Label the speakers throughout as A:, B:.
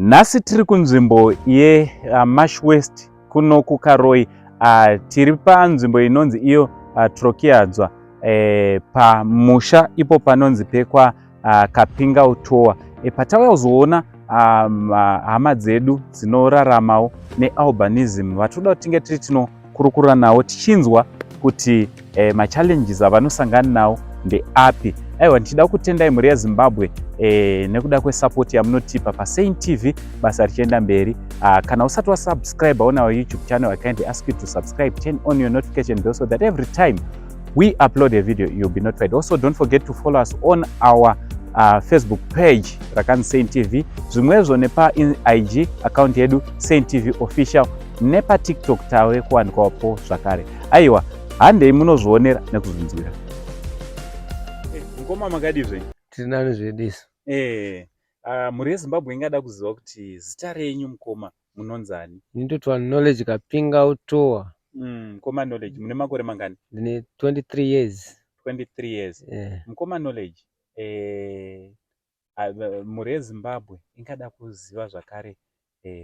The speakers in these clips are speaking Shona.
A: Nhasi tiri kunzvimbo yeMash West kuno kuKaroi. Tiri panzvimbo inonzi iyo Trokiadzwa pamusha ipo panonzi pekwa Kapinga Utowa. Patauya kuzoona hama dzedu dzinoraramawo nealbinism vatinoda kuti tinge tiri tinokurukura navo tichinzwa kuti machallenges avanosangana nawo ndeapi. Aiwa, ndichida kutendai mhuri yeZimbabwe nekuda kwesapoti yamunotipa paSaint TV, basa richienda mberi. Kana usati wasubscribe on our YouTube channel, I kindly ask you to subscribe, turn on your notification bell so that every time we upload a video you'll be notified. Also, don't forget to follow us on our Facebook page rakanzi Saint TV, zvimwezvo nepa IG account yedu Saint TV Official, nepaTikTok tave kuwanikwapo zvakare. Aiwa, handei munozvionera nekuzvinzwira. Mukoma, makadii zvenyu?
B: Tiri nani zvedisa.
A: Mhuri yeZimbabwe ingada kuziva kuti zita renyu, mukoma, munonzani?
B: Ndinotwa Knowledge Kapinga Utowa.
A: Mukoma Knowledge, mune makore mangani?
B: Ndine 23 years.
A: 23 years.
B: Yeah.
A: Mukoma Knowledge, mhuri yeZimbabwe ingada kuziva zvakare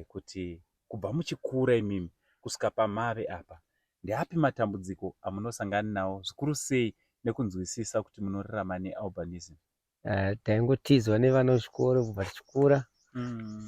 A: kuti kubva muchikura imimi kusvika pamave apa, ndeapi matambudziko amunosangana nawo, zvikuru sei nekunzwisisa kuti munorarama nealbinism?
B: Taingotizwa nevana vechikoro kubva tichikura.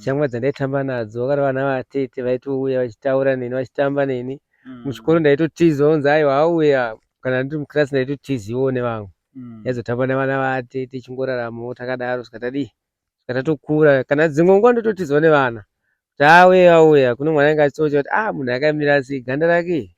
B: Shamwari dzandaitamba nadzo vakati vana vatete vaitouya vachitaura neni, vachitamba neni. Muchikoro ndaitotizwa kunzi aiwa auya. Kana ndiri mukirasi ndaitotiziwawo nevamwe. Ndaizotamba nevana vatete, tichingoraramawo takadaro kusvika tadii, kusvika tatokura. Kana dzimwe nguva ndototizwa nevana kuti auya, auya. Kune mwana anenge achitocha kuti ah, munhu akamira sei, ganda rake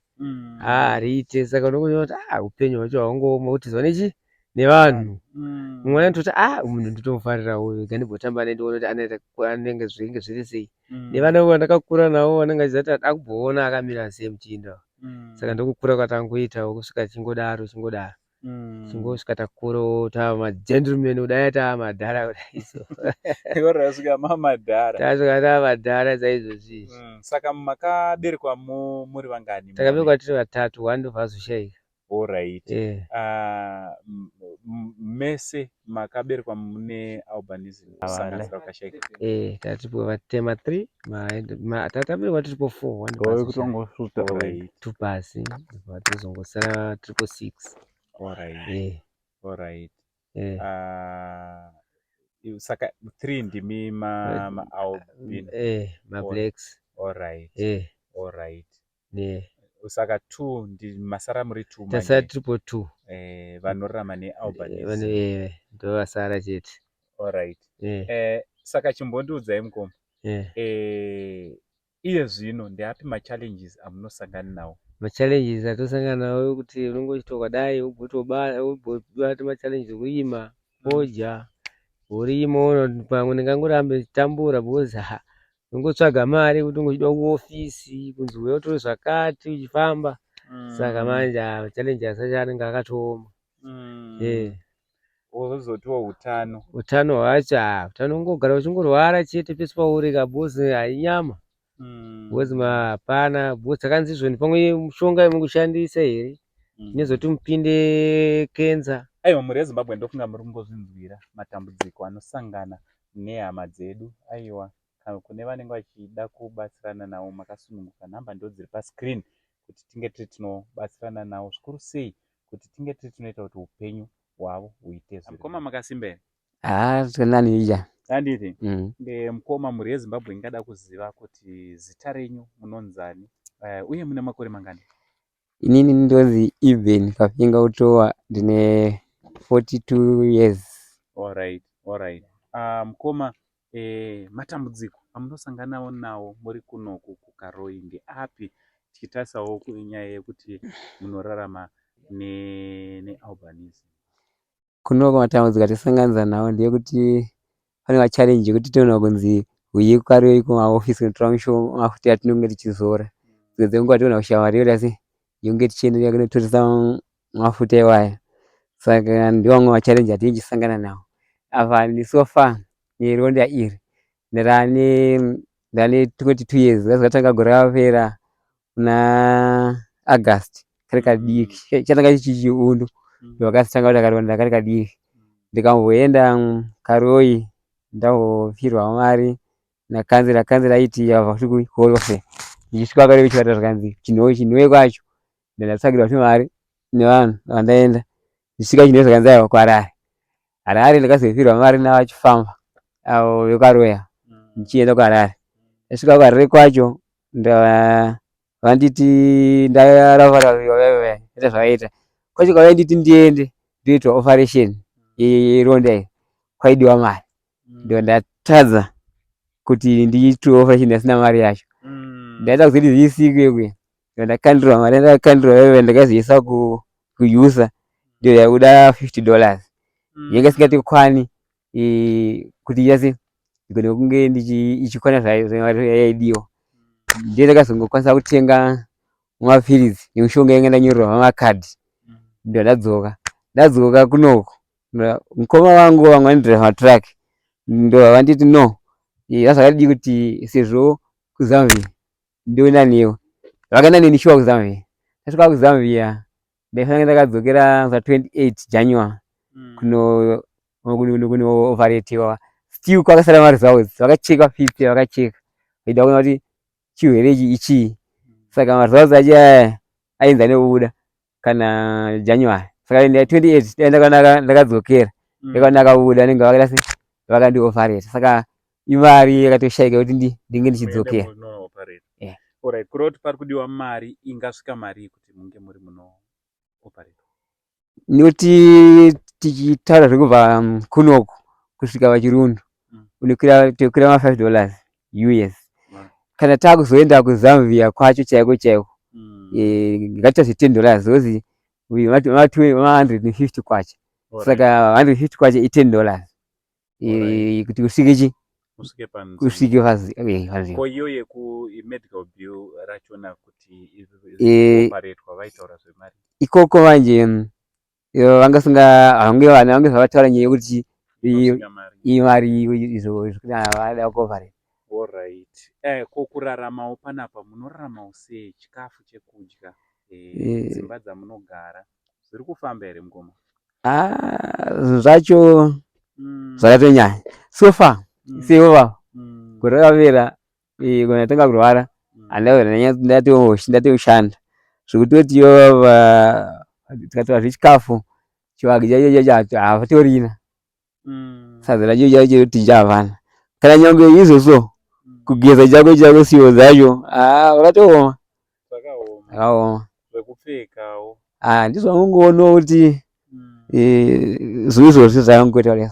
B: hariite. Saka unokuona kuti ah, upenyu hwacho hwaungooma, kutizwa nechi nevanhu. Mumwe anototi, "Ah, munhu nditomufarira uyu, gandimbotamba naye ndione kuti anenge zvinenge zviri sei." Nevana vandakakura navo vanenge vachiziva kuti ada kumboona akamira sei muchinda. Saka ndokukura kwatangoitawo kusvika chingodaro chingodaro, chingosvika takurawo tava magentleman kudai, tava madhara kudai so.
A: Rasvika mamadhara.
B: Tasvika tava madhara saizvozvi izvi.
A: Saka makaberekwa muri vangani?
B: Takaberekwa tiri vatatu, one ndobva azoshaika.
A: Alright.
B: Eh.
A: Mese makaberekwa mune albinism, kusanganisira vakashaika?
B: Eh, tatipo vatema 3, tataberekwa tiripo 4, one
C: Ngove kutongosvuta.
B: Two pasi, ndobva tozongosara tiripo 6. Eh.
A: Alright.
B: Eh.
A: Saka 3 ndimi maalbino?
B: Eh, mablacks. Eh.
A: Alright.
B: Ne.
A: Saka 2 ndi masara muri 2?
B: Tasara tiripo 2.
A: Vanorarama nealbinism.
B: Eh, ndovasara chete.
A: Alright.
B: Eh.
A: Saka chimbondiudzai, mukoma,
B: Eh.
A: Iye zvino ndeapi machallenges amunosangana nawo?
B: Machallenges atosangana nawo ekuti unenge uchiti dai ugobata machallenges ekurima fodya, urimo pamwe ndingangorambe ndichitambura because ha, unongotsvaga mari kuti unge uchida kuofisi kunzi uya utore zvakati uchifamba. Saka manje machallenges asacho anenge akatooma. Eh.
A: Wozotiwo utano?
B: Utano hwacho, ha, utano ungogara uchingorwara chete pese pauri ka, because hainyama, because hapana, because takanzi izvoni pamwe mushonga yemukushandisa here inozoti mupinde kenza.
A: Aiwa, mhuri yeZimbabwe, ndofunga muri kungozvinzwira matambudziko anosangana nehama dzedu. Aiwa, kana kune vanenge vachida kubatsirana navo, makasununguka, nhamba ndo dziri pascreen kuti tinge tiri tinobatsirana navo, zvikuru sei kuti tinge tiri tinoita kuti upenyu hwavo huite. Mukoma, makasimba here?
D: Haa, zvakanani ija.
A: Handiti?
D: Mm.
A: Mukoma, mhuri yeZimbabwe ingada kuziva kuti zita renyu munonzani, uye mune makore mangani?
D: Inini ndonzi Eben Kapinga Utowa, ndine 42 years.
A: Alright. Mukoma, matambudziko amunosanganawo nawo muri kunoku kuKaroi ndeapi, tichitarisawo kunyaya yekuti munorarama nealbinism?
D: Kunoko matambudziko atisanganidza nawo ndeyekuti pane machallenge ekuti toona kunzi uye kuKaroi kumaofisi kunotora mafuta atinenge tichizora. Dzimwe dzenguva toona kushaya mari yoita sei, yonge tichienderera kunotoresa mafuta iwaya. Saka ndiwo amwe machallenges atinenge tichisangana nawo. Apa so far neronda iri ndane 22 years, zvakatanga gore rapera kuna August kari kadiki, chatanga chichi chiundu, ndokasitanga kuti karonda kari kadiki. Ndikamboenda Karoi, ndambopirwa mari. Nakanzera kanzera aiti yabva kuti kuhorofe ndichisvika kwakare kuchipatara zvikanzi chinhoyi chinhoyi kwacho ndandatsvagirwa kuti mari nevanhu vandaenda ndichisvika chinhoyi zvikanzi aiwa kuharare harare ndakazopirwa mari navachifamba avo vekwaroya ndichienda kuharare ndasvika kuharare kwacho vanditi ndaraparaita zvavaita kwacho kwavainditi ndiende ndoitwa operation yeronda iri kwaidiwa mari ndo ndatadza kuti ndiitwe operation ndasina mari yacho ndaita kuzoti zviisikwe kuya ndo ndakandirwa mari yandakandirwa iyoyo ndakazoisa kuusa ndiyo yakuda $50 yanga isingatikwani kuti yase ndigone kunge ichikwana mari yaidiwa ndiyo ndakazongokwanisa kutenga mapiritsi nemishonga yanga ndanyorerwa pamakadhi ndo ndadzoka ndadzoka kunoku mukoma vangu vamwe vanodhiraivha matruck ndo vanditi no zvazvakadii kuti sezvo kuzambia ndoenda newe vakaenda neni shuwa kuzambia ndasvika kuzambia ndaifanira ndakadzokera za 28 January kuno kunooparetiwa still kwakasara maresults vakacheka fiti vakacheka vaida kuona kuti chirwere ichi ichii saka maresults acho aya ainzi anobuda kana January saka 28 dai ndakanaka ndakadzokera ndakaona akabuda anenge vakaita sei vakandiopareta saka imari yakatoshaika kuti ndinge ndichidzokera.
A: Yeah. Alright, kureva kuti pari kudiwa mari ingasvika marii kuti munge muri muno operate?
D: Nekuti tichitaura zvekubva kunoku kusvika pachirundu unokwira tokwira ma 5 dollars US. Kana takuzoenda kuZambia kwacho chaiko chaiko ngatiita zve 10 dollars because ma 150 kwacha. Saka 150 kwacha i 10 dollars. Kuti usvike chi
A: usvike panzvimbo
D: usvike panzvimbo.
A: Ko iyo yeku medical bill rachona kuti operatwa vaitaura zvemari?
D: Ikoko manje vanga singa hange vanhu vange zvavataura nyaya yekuti imari izvo zvekuti vada kuoperate.
A: Alright. Ko kuraramawo panapa munoraramawo sei chikafu chekudya dzimba dzamunogara zviri kufamba here mukoma?
D: Ah, zvacho zvakatonyanya so far sevo vavo gore rakapera kana tanga kurwara ndatoshanda zvekutoti tikatora zvechikafu chibage chacho chacho havatorina sadza racho chacho tinja havana kana nyangwe izvozvo kugeza chako chako siwo dzacho zvakatooma
A: zvakaoma zvekupfekawo
D: ndizvo vanongoonawo kuti zvinhu izvozvi zvavangoita kudai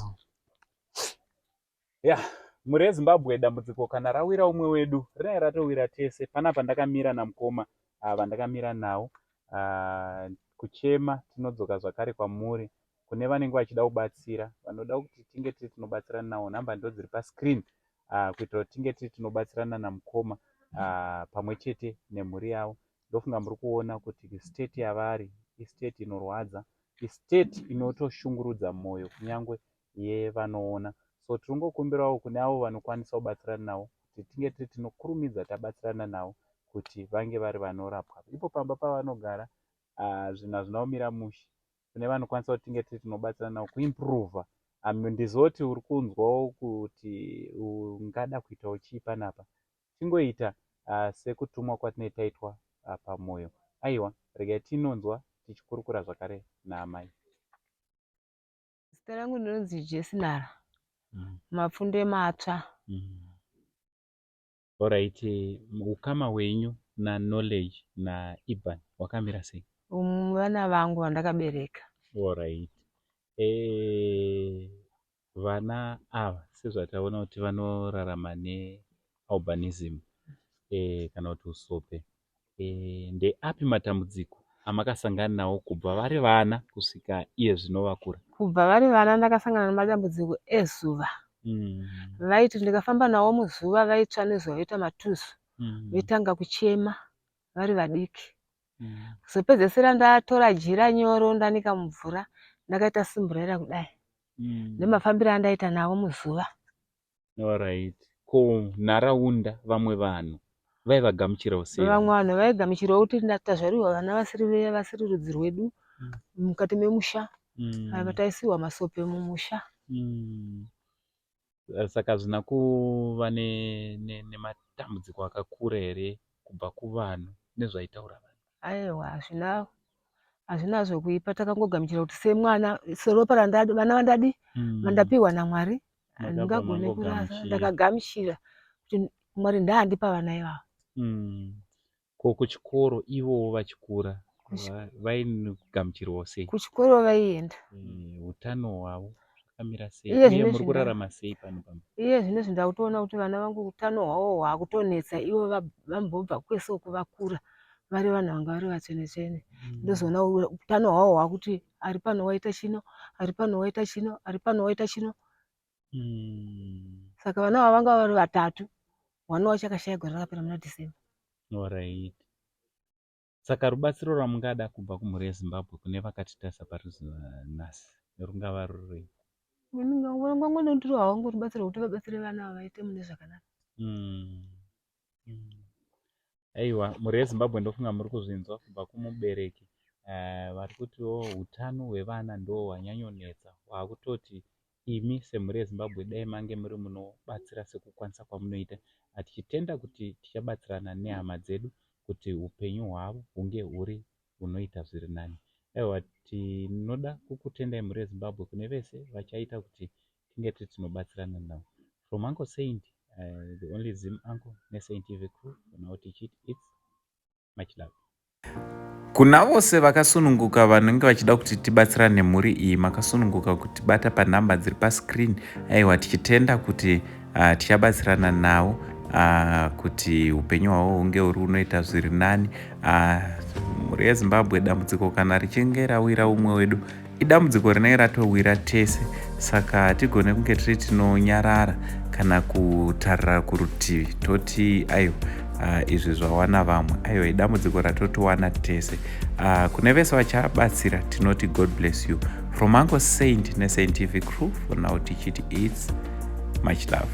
A: Ya, mhuri yeZimbabwe dambudziko kana rawira umwe wedu rinenge ratowira tese. Panapa ndakamira namukoma vandakamira nawo kuchema tinodzoka zvakare kwamuri kune vanenge vachida kubatsira vanoda kuti tinge tiri tinobatsirana nawo nhamba ndo dziri pascreen kuitira kuti tinge tiri tinobatsirana namukoma pamwe chete nemhuri yavo. Ndofunga muri kuona kuti state yavari istate inorwadza istate inotoshungurudza mwoyo kunyangwe yevanoona so tiri kungokumbirawo kune avo vanokwanisa kubatsirana navo kuti tinge tiri tinokurumidza tabatsirana navo kuti vange vari vanorapwa ipo pamba pavanogara zvinhu hazvina kumira mushe kune vanokwanisa kuti tinge tiri tinobatsirana navo kuimprova ndizoti uri kunzwawo kuti ungada kuitawo chii panapa tingoita sekutumwa kwatinenge taitwa pamwoyo aiwa regai tinonzwa tichikurukura zvakare naamai.
C: Zita rangu ndinonzi Jesinara Mapfunde Matsva.
A: Alright, ukama hwenyu naKnowledge naIban hwakamira sei?
C: Vana vangu vandakabereka.
A: Alright. Vana ava sezvataona kuti vanorarama nealbinism kana kuti usope. Ndeapi matambudziko amakasangana nawo kubva vari vana kusvika iye zvino vakura?
C: Kubva vari vana ndakasangana nemadambudziko ezuva. Vaiti ndikafamba navo muzuva vaitsva nezuva voita matuzu votanga kuchema vari vadiki. Kuzopedzesera ndatora jira nyoro ndanika mumvura ndakaita simburera kudai. Nemafambiro andaita navo muzuva.
A: Alright. Ko nharaunda vamwe vanhu vaivagamuchirawo sei?
C: Vamwe vanhu vaigamuchirawo kuti tazvarirwa vana vasiri vasiri rudzi rwedu mukati memusha. Taisiwa masope mumusha.
A: Saka hazvina kuva nematambudziko akakura here kubva kuvanhu nezvaitaura vanhu?
C: Aiwa, hazvina, hazvina zvokuipa. Takangogamuchira kuti semwana, seropa randadi, vana vandadi vandapiwa naMwari, handingagone kurasa. Ndakagamuchira kuti Mwari ndaandipa vana ivava.
A: Ko kuchikoro ivowo vachikura vaigamuchirwawo sei?
C: Kuchikoro vaienda.
A: Utano hwavo zvakamira sei? Uye muri kurarama sei pano pamba?
C: Iye zvinezvi ndakutoona kuti vana vangu utano hwavo hwakutonetsa, ivo vambobva kwese uku vakura vari vanhu vanga vari vatsvene tsvene. Ndozoona utano hwavo hwakuti ari pano waita chino, ari pano waita chino, ari pano waita chino. Saka vana ava vanga vari vatatu, one wacho akashaya gore rakapera muna December.
A: Alright. Saka rubatsiro rwamungada kubva kumhuri yeZimbabwe kune vakatitarisa pari nhasi rungava rurei?
C: Ngangonondiro hawangu rubatsiro rwekuti vabatsire vana ava vaite mune zvakanaka.
A: Aiwa, mhuri yeZimbabwe, ndofunga muri kuzvinzwa kubva kumubereki vari kutiwo utano hwevana ndo hwanyanyonetsa, hwakutoti imi semhuri yeZimbabwe dai mange muri munobatsira sekukwanisa kwamunoita, tichitenda kuti tichabatsirana nehama dzedu kuti upenyu hwavo hunge huri hunoita zviri nani. Aiwa, tinoda kukutendai mhuri yeZimbabwe, kune vese vachaita kuti tinge tiri tinobatsirana navo. From Uncle Saint, the only Zim uncle, neSaint TV crew, for now tichiti it's much love. Kuna vose vakasununguka vanenge vachida kuti tibatsirane nemhuri iyi, makasununguka kutibata panhamba dziri pascreen. Aiwa, tichitenda kuti tichabatsirana navo kuti upenyu hwavo hunge huri unoita zviri nani. Mhuri yeZimbabwe, dambudziko kana richinge rawira umwe wedu, idambudziko rinenge ratowira tese, saka hatigone kunge tiri tinonyarara kana kutarira kurutivi toti aiwa, izvi zvawana vamwe. Aiwa, idambudziko ratotowana tese. Kune vese vachabatsira tinoti God bless you. From Uncle Saint neSaint TV crew, for now tichiti it's much love.